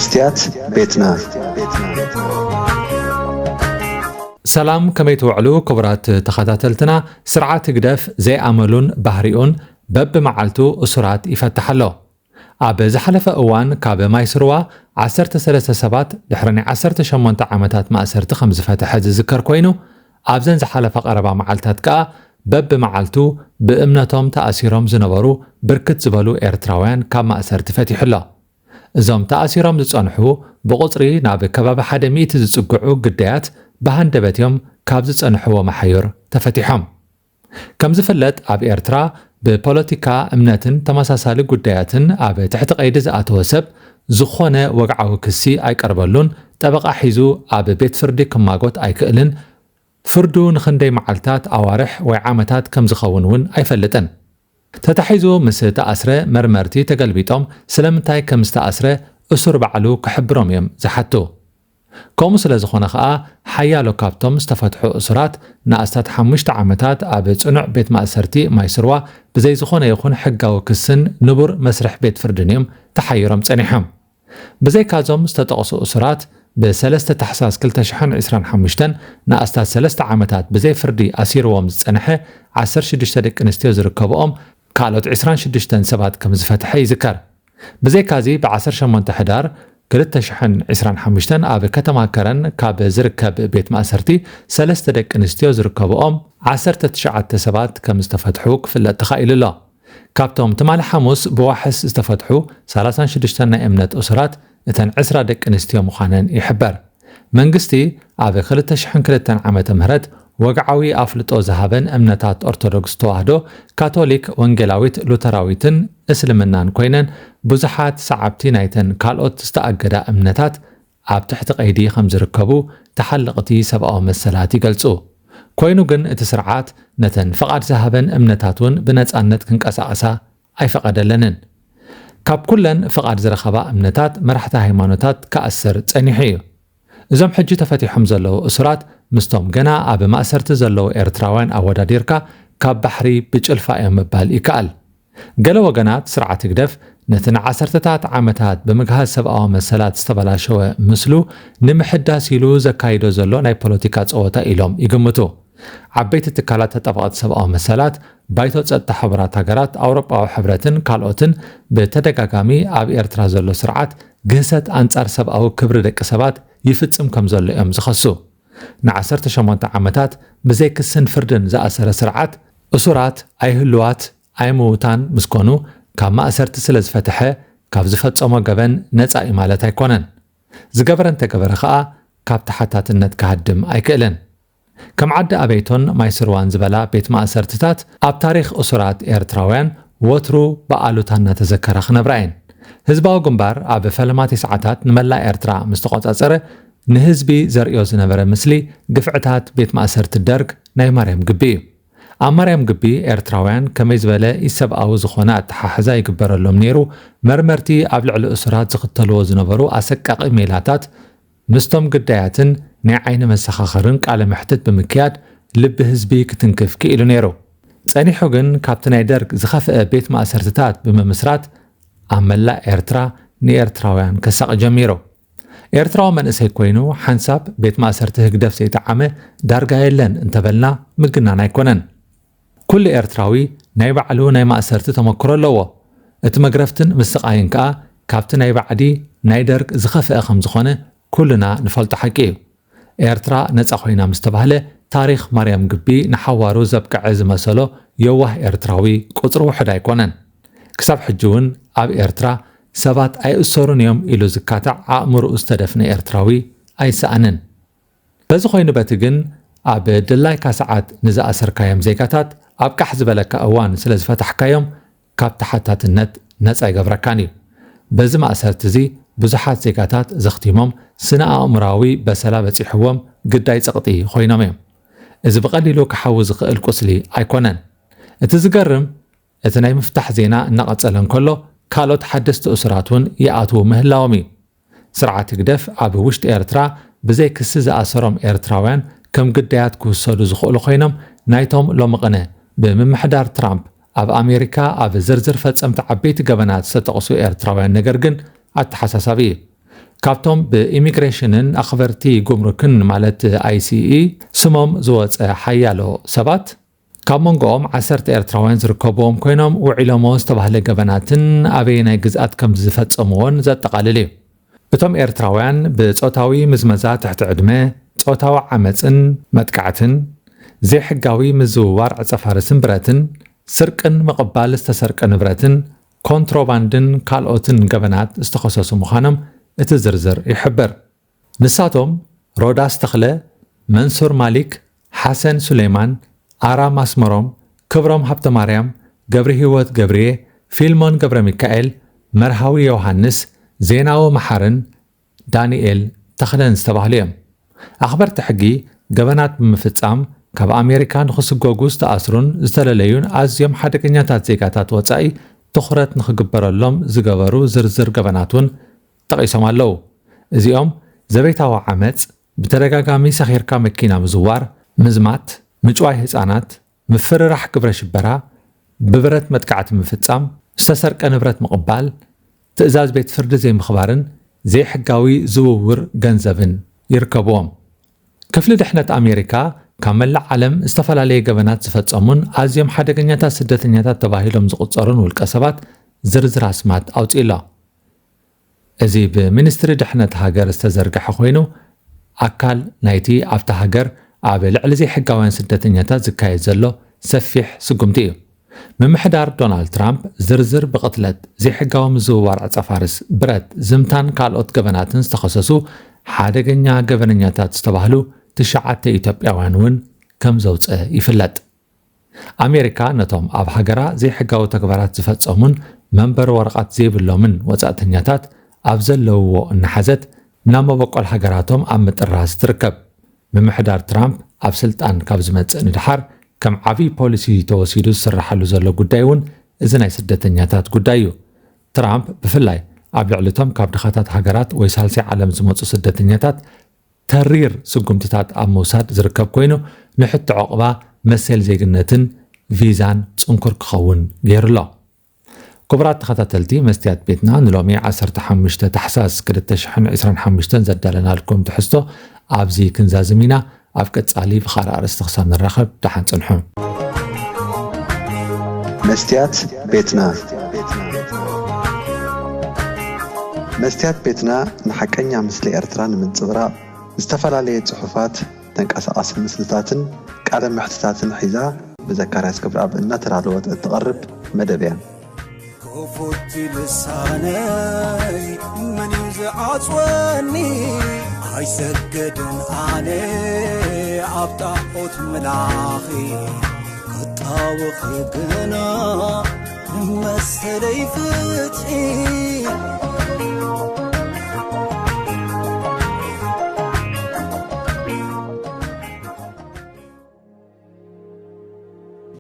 ስትያት ቤትና። ሰላም፣ ከመይ ትውዕሉ ክቡራት ተኸታተልትና? ስርዓት ህግደፍ ዘይኣመሉን ባህሪኡን በብመዓልቱ እሱራት ይፈትሕ ኣሎ። ኣብ ዝሓለፈ እዋን ካብ ማይ ስርዋ ዓሰርተ ሰለስተ ሰባት ድሕሪ ናይ ዓሰርተ ሸሞንተ ዓመታት ማእሰርቲ ከም ዝፈትሐ ዝዝከር ኮይኑ፣ ኣብዘን ዝሓለፈ ቀረባ መዓልታት ከኣ በብመዓልቱ ብእምነቶም ተኣሲሮም ዝነበሩ ብርክት ዝበሉ ኤርትራውያን ካብ ማእሰርቲ ፈቲሑ ኣሎ። እዞም ተኣሲሮም ዝጸንሑ ብቑጽሪ ናብ ከባቢ ሓደ ሚእቲ ዝጽግዑ ግዳያት ብሃንደበት እዮም ካብ ዝጸንሕዎ መሓዩር ተፈቲሖም። ከም ዝፍለጥ ኣብ ኤርትራ ብፖለቲካ፣ እምነትን ተመሳሳሊ ጉዳያትን ኣብ ትሕቲ ቀይዲ ዝኣተወ ሰብ ዝኾነ ወግዓዊ ክሲ ኣይቀርበሉን፣ ጠበቓ ሒዙ ኣብ ቤት ፍርዲ ክማጎት ኣይክእልን፣ ፍርዱ ንኽንደይ መዓልታት፣ ኣዋርሕ ወይ ዓመታት ከም ዝኸውን እውን ኣይፈልጥን። ተታሒዙ ምስ ተኣስረ መርመርቲ ተገልቢጦም ስለምንታይ ከም ዝተኣስረ እሱር ባዕሉ ክሕብሮም እዮም ዝሓቱ። ከምኡ ስለ ዝኾነ ከኣ ሓያሎ ካብቶም ዝተፈትሑ እሱራት ንኣስታት ሓሙሽተ ዓመታት ኣብ ጽኑዕ ቤት ማእሰርቲ ማይ ስርዋ ብዘይ ዝኾነ ይኹን ሕጋዊ ክስን ንቡር መስርሕ ቤት ፍርድን እዮም ተሓይሮም ጸኒሖም። ብዘይካዞም ዝተጠቕሱ እሱራት ብሰለስተ ታሕሳስ ክልተ ሽሕን ዕስራን ሓሙሽተን ንኣስታት ሰለስተ ዓመታት ብዘይ ፍርዲ ኣሲርዎም ዝጸንሐ ዓሰርተ ሽዱሽተ ደቂ ኣንስትዮ ዝርከብኦም ካልኦት ዕስራን ሽዱሽተን ሰባት ከም ዝፈትሐ ይዝከር። ብዘይካዚ ብ ዓሰርተ ሸሞንተ ሕዳር ክልተ ሽሕን ዕስራን ሓሙሽተን ኣብ ከተማ ከረን ካብ ዝርከብ ቤት ማእሰርቲ ሰለስተ ደቂ ኣንስትዮ ዝርከብኦም ዓሰርተ ትሽዓተ ሰባት ከም ዝተፈትሑ ክፍለጥ ተኻኢሉ ኣሎ። ካብቶም ትማሊ ሓሙስ ብዋሕስ ዝተፈትሑ ሰላሳን ሽዱሽተን ናይ እምነት እሱራት እተን ዕስራ ደቂ ኣንስትዮ ምዃነን ይሕበር። መንግስቲ ኣብ ክልተ ሽሕን ክልተን ዓመተ ምህረት ወግዓዊ ኣፍልጦ ዝሃበን እምነታት ኦርቶዶክስ ተዋህዶ፣ ካቶሊክ፣ ወንጌላዊት፣ ሉተራዊትን እስልምናን ኮይነን ብዙሓት ሰዓብቲ ናይተን ካልኦት ዝተኣገዳ እምነታት ኣብ ትሕቲ ቀይዲ ከም ዝርከቡ ተሓለቕቲ ሰብኣዊ መሰላት ይገልጹ። ኮይኑ ግን እቲ ስርዓት ነተን ፍቓድ ዝሃበን እምነታት እውን ብነጻነት ክንቀሳቐሳ ኣይፈቐደለንን። ካብ ኩለን ፍቓድ ዝረኸባ እምነታት መራሕቲ ሃይማኖታት ክኣስር ጸኒሑ እዩ። እዞም ሕጂ ተፈቲሖም ዘለዉ እሱራት ምስቶም ገና ኣብ ማእሰርቲ ዘለዉ ኤርትራውያን ኣወዳዲርካ ካብ ባሕሪ ብጭልፋ እዮም ምባል ይከኣል። ገለ ወገናት ስርዓት ህግደፍ ነቲ ንዓሰርተታት ዓመታት ብምግሃስ ሰብኣዊ መሰላት ዝተበላሸወ ምስሉ ንምሕዳስ ኢሉ ዘካይዶ ዘሎ ናይ ፖለቲካ ጸወታ ኢሎም ይግምቱ። ዓበይቲ ትካላት ተጣበቕቲ ሰብኣዊ መሰላት፣ ባይቶ ጸጥታ ሕቡራት ሃገራት፣ ኣውሮጳዊ ሕብረትን ካልኦትን ብተደጋጋሚ ኣብ ኤርትራ ዘሎ ስርዓት ግህሰት ኣንጻር ሰብኣዊ ክብሪ ደቂ ሰባት ይፍጽም ከም ዘሎ እዮም ዝኸሱ። ንዓሰርተ ሸሞንተ ዓመታት ብዘይ ክስን ፍርድን ዝኣሰረ ስርዓት እሱራት ኣይህልዋት ኣይምውታን ምስ ኮኑ ካብ ማእሰርቲ ስለ ዝፈትሐ ካብ ዝፈጸሞ ገበን ነጻ እዩ ማለት ኣይኮነን። ዝገበረ እንተገበረ ከኣ ካብ ተሓታትነት ክሃድም ኣይክእልን። ከም ዓዲ ኣበይቶን ማይ ስርዋን ዝበላ ቤት ማእሰርትታት ኣብ ታሪኽ እሱራት ኤርትራውያን ወትሩ ብኣሉታ እናተዘከራ ክነብራ እየን። ህዝባዊ ግንባር ኣብ ፈለማ ተስዓታት ንመላእ ኤርትራ ምስ ተቖጻጸረ ንህዝቢ ዘርእዮ ዝነበረ ምስሊ ግፍዕታት ቤት ማእሰርቲ ደርግ ናይ ማርያም ግቢ እዩ። ኣብ ማርያም ግቢ ኤርትራውያን ከመይ ዝበለ ኢሰብኣዊ ዝኾነ ኣተሓሕዛ ይግበረሎም ነይሩ፣ መርመርቲ ኣብ ልዕሊ እሱራት ዝኽተልዎ ዝነበሩ ኣሰቃቒ ሜላታት ምስቶም ግዳያትን ናይ ዓይኒ መሰኻኽርን ቃለ መሕትት ብምክያድ ልቢ ህዝቢ ክትንክፍ ክኢሉ ነይሩ። ጸኒሑ ግን ካብቲ ናይ ደርግ ዝኸፍአ ቤት ማእሰርትታት ብምምስራት ኣብ መላእ ኤርትራ ንኤርትራውያን ከሳቒ ጀሚሩ። ኤርትራዊ መንእሰይ ኮይኑ ሓንሳብ ቤት ማእሰርቲ ህግደፍ ዘይጠዓመ ዳርጋ የለን እንተበልና ምግናን ኣይኮነን። ኩሉ ኤርትራዊ ናይ ባዕሉ ናይ ማእሰርቲ ተመክሮ ኣለዎ። እቲ መግረፍትን ምስቓይን ከኣ ካብቲ ናይ ባዕዲ ናይ ደርግ ዝኸፍአ ከም ዝኾነ ኩልና ንፈልጦ ሓቂ እዩ። ኤርትራ ነጻ ኮይና ምስ ተባህለ ታሪኽ ማርያም ግቢ ንሓዋሩ ዘብቅዐ ዝመሰሎ የዋህ ኤርትራዊ ቁጽሪ ውሑድ ኣይኮነን። ክሳብ ሕጂ እውን ኣብ ኤርትራ ሰባት ኣይእሰሩን እዮም ኢሉ ዝካታዕ ኣእምሮኡ ዝተደፍነ ኤርትራዊ ኣይሰኣንን። በዚ ኮይኑ በቲ ግን ኣብ ድላይካ ሰዓት ንዝኣሰርካዮም ዜጋታት ኣብ ቃሕ ዝበለካ እዋን ስለ ዝፈታሕካዮም ካብ ተሓታትነት ነጻ ይገብረካን እዩ። በዚ ማእሰርቲ እዚ ብዙሓት ዜጋታት ዘኽቲሞም ስነ ኣእምራዊ በሰላ በጺሕዎም ግዳይ ጸቕጢ ኮይኖም እዮም። እዚ ብቐሊሉ ክሓዊ ዝኽእል ቁስሊ ኣይኮነን። እቲ ዝገርም እቲ ናይ ምፍታሕ ዜና እናቐጸለ እንከሎ ካልኦት ሓደስቲ እሱራት እውን ይኣትዉ ምህላዎም እዩ። ስርዓት ህግደፍ ኣብ ውሽጢ ኤርትራ ብዘይ ክሲ ዝኣሰሮም ኤርትራውያን ከም ግዳያት ክውሰዱ ዝኽእሉ ኮይኖም ናይቶም ሎሚ ቅነ ብምምሕዳር ትራምፕ ኣብ ኣሜሪካ ኣብ ዝርዝር ፈጸምቲ ዓበይቲ ገበናት ዝተጠቕሱ ኤርትራውያን ነገር ግን ኣተሓሳሳቢ እዩ። ካብቶም ብኢሚግሬሽንን ኣኽበርቲ ጉምሩክን ማለት ኣይሲኢ ስሞም ዝወፀ ሓያሎ ሰባት፣ ካብ መንጎኦም ዓሰርተ ኤርትራውያን ዝርከብዎም ኮይኖም፣ ውዒሎሞ ዝተባህለ ገበናትን ኣበየናይ ግዝኣት ከም ዝፈጸምዎን ዘጠቓልል እዩ። እቶም ኤርትራውያን ብጾታዊ ምዝመዛ ትሕቲ ዕድመ፣ ጾታዊ ዓመጽን መጥቃዕትን፣ ዘይሕጋዊ ምዝውዋር ዕጸፋርስን ብረትን፣ ስርቅን ምቕባል ዝተሰርቀ ንብረትን፣ ኮንትሮባንድን ካልኦትን ገበናት ዝተኸሰሱ ምዃኖም እቲ ዝርዝር ይሕብር። ንሳቶም ሮዳስ ተኽለ፣ መንሱር ማሊክ፣ ሓሰን ሱሌማን፣ ኣራም ኣስመሮም፣ ክብሮም ሃብተማርያም፣ ገብረሂወት ገብርየ፣ ፊልሞን ገብረሚካኤል፣ መርሃዊ ዮሃንስ፣ ዜናዊ መሓርን ዳንኤል ተኽለን ዝተባህሉ እዮም። ኣኽበርቲ ሕጊ ገበናት ብምፍጻም ካብ ኣሜሪካ ንኽስጎጉ ዝተኣስሩን ዝተለለዩን ኣዝዮም ሓደገኛታት ዜጋታት ወጻኢ ትኹረት ንኽግበረሎም ዝገበሩ ዝርዝር ገበናት እውን ጠቒሶም ኣለዉ። እዚኦም ዘቤታዊ ዓመጽ፣ ብተደጋጋሚ ሰኺርካ መኪና ምዝዋር፣ ምዝማት፣ ምጭዋይ ህጻናት፣ ምፍርራሕ ግብረ ሽበራ፣ ብብረት መጥቃዕቲ ምፍጻም፣ ዝተሰርቀ ንብረት ምቕባል፣ ትእዛዝ ቤት ፍርዲ ዘይምኽባርን ዘይሕጋዊ ዝውውር ገንዘብን ይርከብዎም። ክፍሊ ድሕነት ኣሜሪካ ካብ መላእ ዓለም ዝተፈላለየ ገበናት ዝፈጸሙን ኣዝዮም ሓደገኛታት ስደተኛታት ተባሂሎም ዝቑጸሩን ውልቀ ሰባት ዝርዝር ኣስማት ኣውጺኡ ኣሎ። እዚ ብሚኒስትሪ ድሕነት ሃገር ዝተዘርግሐ ኮይኑ፣ ኣካል ናይቲ ኣብታ ሃገር ኣብ ልዕሊ ዘይሕጋውያን ስደተኛታት ዝካየድ ዘሎ ሰፊሕ ስጉምቲ እዩ። ምምሕዳር ዶናልድ ትራምፕ ዝርዝር ብቕትለት፣ ዘይሕጋዊ ምዝውዋር ዕጸፋርስ ብረት፣ ዝምታን ካልኦት ገበናትን ዝተኸሰሱ ሓደገኛ ገበነኛታት ዝተባህሉ ትሽዓተ ኢትዮጵያውያን እውን ከም ዘውጸ ይፍለጥ። ኣሜሪካ ነቶም ኣብ ሃገራ ዘይሕጋዊ ተግባራት ዝፈጸሙን መንበሪ ወረቐት ዘይብሎምን ወጻእተኛታት ኣብ ዘለውዎ እናሓዘት ናብ መበቆል ሃገራቶም ኣብ ምጥራዝ ትርከብ። ምምሕዳር ትራምፕ ኣብ ስልጣን ካብ ዝመጽእ ንድሓር ከም ዓብዪ ፖሊሲ ተወሲዱ ዝስራሓሉ ዘሎ ጉዳይ እውን እዚ ናይ ስደተኛታት ጉዳይ እዩ። ትራምፕ ብፍላይ ኣብ ልዕሊ እቶም ካብ ድኻታት ሃገራት ወይ ሳልሳይ ዓለም ዝመጹ ስደተኛታት ተሪር ስጉምትታት ኣብ ምውሳድ ዝርከብ ኮይኑ፣ ንሕቶ ዕቑባ፣ መሰል ዜግነትን ቪዛን ጽንኩር ክኸውን ገይሩ ኣሎ። ክቡራት ተኸታተልቲ መስትያት ቤትና፣ ንሎሚ ዓሰርተ ሓሙሽተ ታሕሳስ ክልተ ሽሕን ዕስራን ሓሙሽተን ዘዳለናልኩም ትሕዝቶ ኣብዚ ክንዛዝም ኢና። ኣብ ቀጻሊ ብኻልእ ኣርእስቲ ክሳብ ንራኸብ ደሓን ጽንሑ። መስትያት ቤትና። መስትያት ቤትና ንሓቀኛ ምስሊ ኤርትራ ንምንጽብራቕ ዝተፈላለየ ጽሑፋት፣ ተንቀሳቓሲ ምስልታትን ቃለ መሕትታትን ሒዛ ብዘካርያስ ገብረኣብ እናተዳለወት እትቐርብ መደብ እያ። ክፉት ልሳነይ መን እዩ ዝዓጽወኒ? ኣይሰግድን ኣነ ኣብ ጣዖት ምላኺ፣ ክጣወኺ ግና ንመሰለይ ፍትሒ።